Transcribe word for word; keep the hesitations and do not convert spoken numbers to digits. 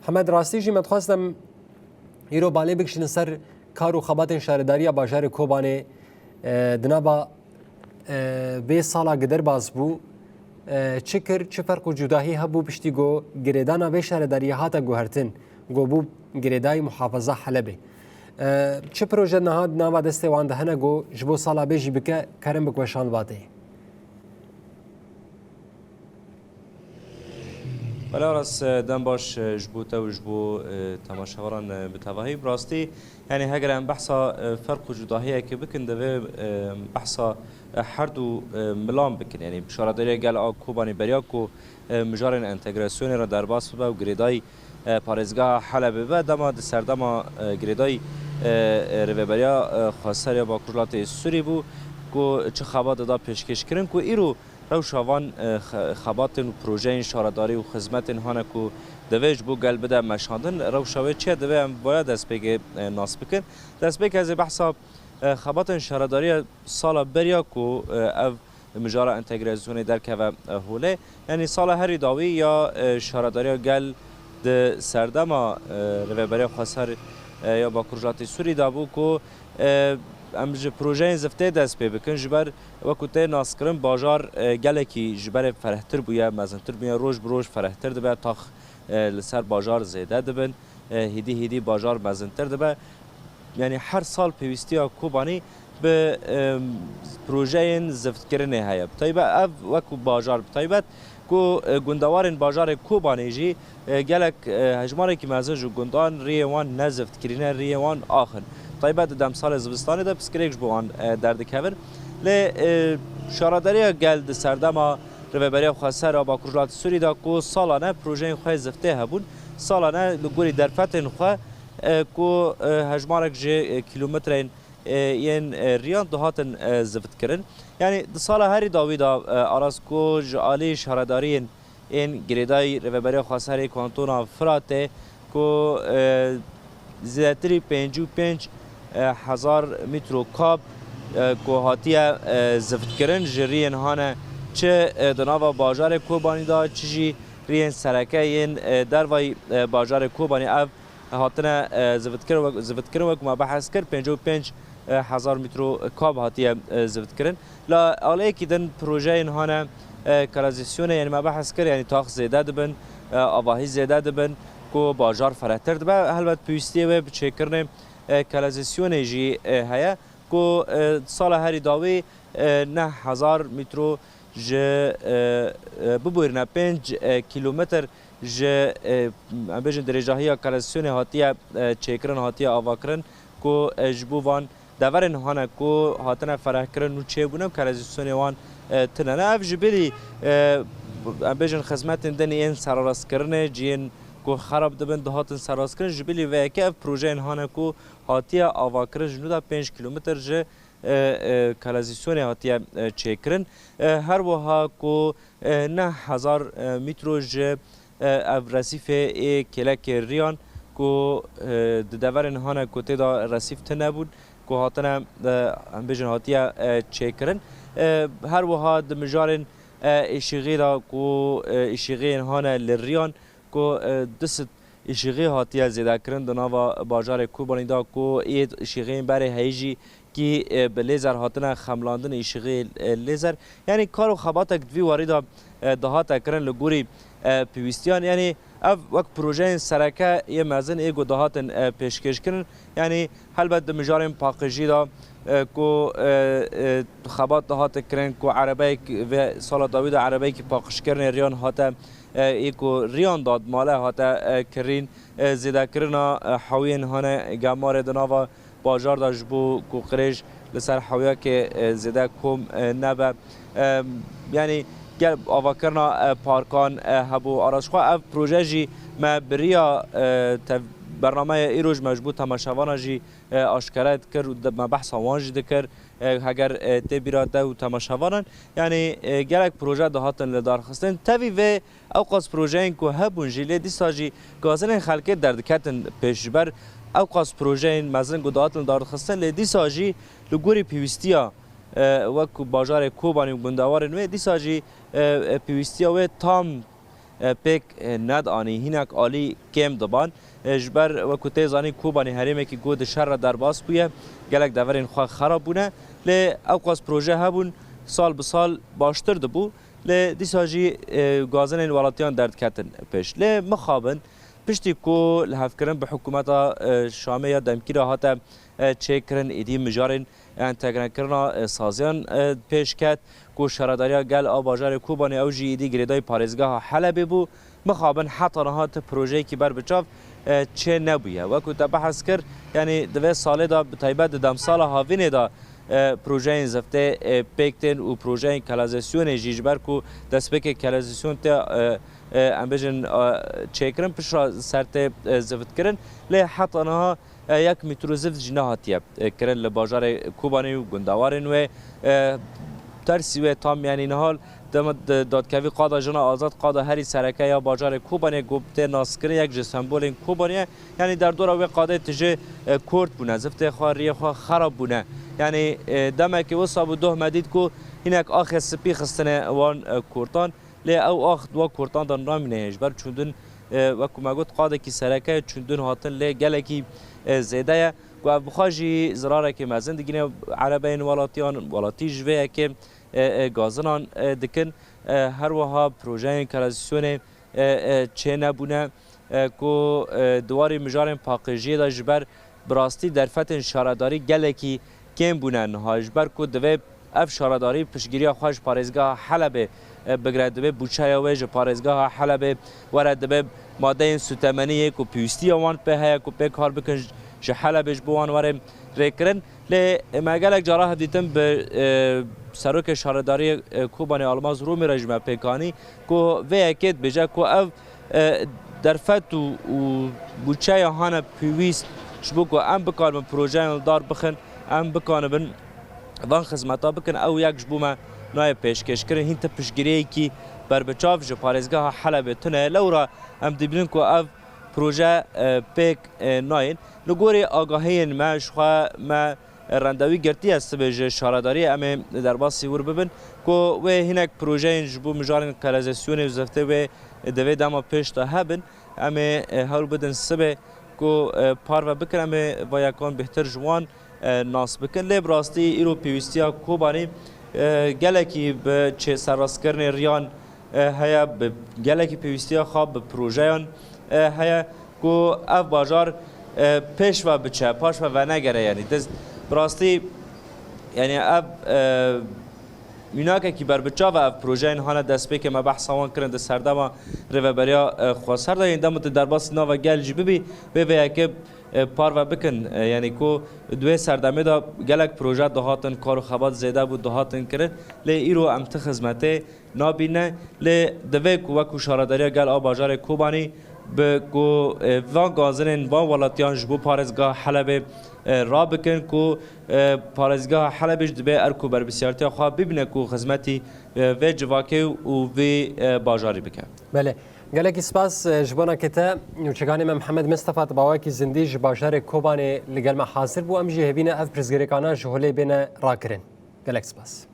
Hemed rastî jî me dixwest em îro balê bikişînin ser kar û xebatên şaredariya bajarê Kobanê, e, di nava, e, vê sala gi derbas bû, e, çi kir, çi ferq û cudahî hebû piştî ku girêdana vê şaredariyê hate guhertin, ku bû girêdayî muhafaza Helebê. E, çi proje niha di nava destê wan de hene ku ji bo sala bê jî bike, kerem bik weşan vatê. Belê Aras, e, dem baş, e, ji bo te û ji bo, e, temaşevaran, e, bi tevahî. Bi rastî, yanî heger em behsa, e, ferq û cudahiyekê bikin, divê, e, behsa, e, her du, e, milan bikin. Yanî şaredariya gel a Kobanê beriya ku, e, mijarên entegrasyonê re derbas bibe û girêdayî, e, parêzgeha Helebê bibe, dema di serdema, e, girêdayî, e, e, rêveberiya, e, xweser ya Bakur Rojhilatê Sûrî bû ku çi xebat dida pêşkêşkirin ku îro rewşa van, e, xe-, xebatên û projeyên şaredarî û xizmetên hane ku divê ji bo gel bide meşandin, rewşa wê çi ye, divê em vaya destpêkê, e, nas bikin. Destpêkê ez ê behsa, e, xebatên şaredariya sala beriya ku, e, ev mijara entegrasyonê derkeve, e, holê. Yanî sala herî dawî ya, e, şaredariya gel di serdema, e, Rêveberiya Xweser, e, ya Bakur Rojhilatê Sûrî de bû ku, e, em ji projeyên ziftê dest pê bikin, ji ber wekî tê naskirin, bajar, e, gelekî ji berê ferehtir bûye, mezintir bûye, roj bi roj ferehtir dibe, tax, e, li ser bajar zêde dibin, e, hêdî hêdî bajar mezintir dibe. Yanî her sal pêwîstiya Kobanî bi, e, projeyên ziftkirinê heye. Bi taybet ev wekî bajar bi taybet ku, e, gundewarên bajarê Kobanê jî, e, gelek, e, hejmarekî mezin ji gundan riyê wan ne ziftkirî ne, riyê wan ax in. Taybet di demsalê zivistanê de pirsgirêk ji bo wan, e, derdikevin. Lê, e, şaredariya gel di serdema Rêveberiya Xweser a Bakur Rojhilatê Sûrî de ku salane projeyên xwe yê ziftê hebûn, salane li gorî derfetên xwe, e, ku, e, hejmarek ji, e, kîlometreyên, e, yên, e, riyan dihatin, e, ziftkirin. Yanî di sala herî dawî de, e, Aras, ku ji alî şaredariyên ên girêdayî Rêveberiya Xweserê Kantona Firatê ku, e, zêdetirî pêncî û pênc, e, hezar mîtro kab, e, ku hatiye, e, ziftkirin ji riyên hane çi, e, di nava bajarê Kobanî de çi jî riyên sereke yên, e, dervayî, e, bajarê Kobanî ev hatine, e, zivitkirin wek, zivitkirin wek me behs kir, pêncî û pênc, e, hezar mîtro kab hatiye, e, zivitkirin. La aliyekî din projeyên hane, e, kanalîzasyonê, yanî me behs kir, yanî tax zêde dibin, e, avahî zêde dibin, ku bajar ferehtir dibe. Helbet pêwîstiyê wê bi çêkirinê, e, kanalîzasyonê jî, e, heye, ku, e, sala herî dawî, e, neh hezar mîtro ji, e, e, bibûrine pênc, e, kîlometr ji, e, em bêjin dirêjahiya kanalîzasyonê hatiye, e, çêkirin, hatiye avakirin ku, e, ji bo van deverên hane ku hatine ferehkirin û çêbûne û kanalîzasyonê wan, e, tune ne. Ev ji bilî, e, em bêjin xizmetên din yên serarastkirinê, cihên ku xerab dibin dihatin serarastkirin, ji bilî vê yekê ev projeyên hane ku hatiye avakirin ji nû de pênc kîlometr ji, e, e, kanalîzasyonê hatiye, e, çêkirin. E, her wiha ku, e, neh hezar, e, mîtro ji, e, ev resîfê ê kêlekê riyan ku, e, di deverên hane ku tê de resîf tune bûn, ku hatine, e, em bêjin hatiye, e, çêkirin. E, her wiha di mijarên, e, êşîxî de ku, e, êşîxiyên hane li riyan ku, e, du sed êşîxî hatiye zêdekirin di nava bajarê Kobanî de ku ê êşîxiyên berê heyî jî kî, e, bi lêzer hatine xemlandin, êşîxî, e, lêzer. Yanî kar û xebatek di vî warî de, e, dihate kirin li gorî, e, pêwîstiyan. Yanî ev wek projeyên sereke yê mezin ê ku dihatin, e, pêşkêşkirin. Yanî helbet di mijarên paqijî de, e, ku, e, e, xebat dihate kirin ku erebeyek vê sala dawî de erebeyekî paqijkirinê riyan hate, e, ê ku riyan dadmale hate, e, kirîn, e, zêdekirina, e, hewiyên hane gemarê di nava bajar de ji bo ku qirêj li ser hewiyekê, e, zêde kom, e, nebe. E, yanî gel avakirina, e, parkan, e, hebû. Ara ji xwe ev proje jî me bi riya, e, tev-, bernameya îro ji me ji bo temaşevana jî, e, aşkere dikir û de-, me behsa wan jî dikir. E, heger, e, tê bîra te û temaşevanan, yanî, e, gelek proje dihatin li dar xistin. Tevî vê ewqas projeyên ku hebûn jî lê dîsa jî gazinên xelkê derdiketin pêş ji ber ewqas projeyên mezin ku dihatin li dar xistin, lê dîsa jî li gorî pêwîstiya, e, wek ku bajarê Kobanî û gundewarên wê dîsa jî, e, e, pêwîstiya wê tam e, pêk, e, nedianî, hinek alî kêm diban. E, ji ber wekû tê zanîn Kobanê herêmekî ku di şer re derbas bûye, gelek deverên xwe xerab bûne. Lê ewqas proje hebûn, sal bi sal baştir dibû. Lê dîsa jî, e, gazinên welatiyan derdiketin pêş. Lê mixabin, piştî ku lihevkirin bi hikûmeta, e, Şamê ya demkî re hate, e, çêkirin, êdî mijarên entegrekirina, e, saziyan, e, pêş ket, ku şaredariya gel a bajarê Kobanê ew jî êdî girêdayî parêzgeha Helebê bû. Mixabin heta niha ti projeyekî ber bi çav, e, çê nebûye. Wekû te behs kir, yanî di vê salê de, bi taybet di demsala havînê de, e, projeyên ziftê, e, pêk tên û projeyên kanalizasyonê jî, ji ber ku destpêkê kanalizasyon tê, e, e, em bêjin, e, çêkirin, piştre ser tê, e, ziftkirin. Lê heta niha, e, yek mîtro zift jî nehatiye, e, kirin li bajarê Kobanê û gundewarên wê. E, tersî wê tam, yanî niha dema di dadkevî qada jina azad, qada herî sereke ya bajarê Kobanê ku tê naskirin, yek ji sembolên Kobanê ye. Yanî derdora wê qadê tije, e, kort bûne, ziftê xwe, riyê xwe xerab bûne. Yanî, e, demekê wisa bû doh me dît ku hinek axê spî xistine wan, e, kortan. Lê ew ax di wan kortan de namîne, ji ber çûndin, e, wekû me got, qadekî sereke ye, çûndin hatin lê gelekî, e, zêde ye. Ku ev bi xwe jî zirarekê mezin digihîne erebeyên welatiyan, welatî ji vê yekê, e, e, gazinan, e, dikin. E, her wiha projeyên kanalizasyonê, e, e, çê nebûne, e, ku, e, di warî mijarên paqijiyê de ji ber bi rastî derfetên şaredarî gelekî kêm bûne niha. Ji ber ku divê ev şaredarî piştgiriya xwe ji parêzgeha Helebê, e, bigire, divê bûçeya wê ji parêzgeha Helebê were, divê madeyên sûtemeniyê ku pêwîstiya wan pê heye ku pê kar bikin, ji, ji Helebê ji bo wan were rêkirin. Lê me gelek cara hevdîtin bi, e, serokê şaredariyê, e, Kobanê Almaz Rûmî re jî me pêk anî ku vê yekê dibêje ku ev, e, derfet û, û bûçeya hane pêwîst ji bo ku em bikaribin projeyan li dar bixin, em bikaribin van xizmeta bikin, ew yek ji bo me nayê pêşkêşkirin. Hîn ti piştgiriyekî berbiçav ji parêzgeha Helebê tune ye. Lewra em dibînin ku ev proje, e, pêk, e, nayên. Li gorî agahiyên me, ji xwe me randevû girtiye sibê ji şaredariyê, em ê derbasî wir bibin ku wê hinek projeyên ji bo mijarên kanalizasyonê û ziftê wê di vê dema pêş de hebin. Em ê, e, hewl bidin sibê ku, e, parve bikin, em ê vayakan bêhtir ji wan, e, nas bikin. Lê bi rastî îro pêwîstiya Kobanê, e, gelekî bi çê serrastkirinê riyan, e, heye, bi gelekî pêwîstiya xwe bi projeyan, e, heye ku ev bajar, e, pêş ve biçe, paş ve venegere, yanî. Diz, bi rastî, yanî ev, e, mînakekî berbiçav e ev projeyên hane destpêkê me behsa wan kirin di serdema Rêveberiya, e, Xweser de, yên dema tu derbasî nava gel jî bibî, vê vê yekê, e, parve bikin, e, yanî ku di wê serdemê de gelek proje dihatin, kar û xebat zêde bû, dihatin kirin. Lê îro em ti xizmetê nabîne, lê divê ku wekû şaredariya gel a bajarê Kobanî bi ku, e, van gazinên van welatiyan ji bo parêzgeha Helebê, e, rabikin ku, e, parêzgeha Helebê jî divê erk û berpirsiyartiya xwe bibîne ku xizmetî, e, vê civakê û vê, e, bajarî bike. Belê. Gelekî spas, e, ji bona ke te nûçeganê me Mihemed Mistefa di bawayekî zindî ji bajarê Kobanê li gel me hazir bû. Em jî hêvî ne ev pirsgirêkana ji holê bêne rakirin. Gelek spas.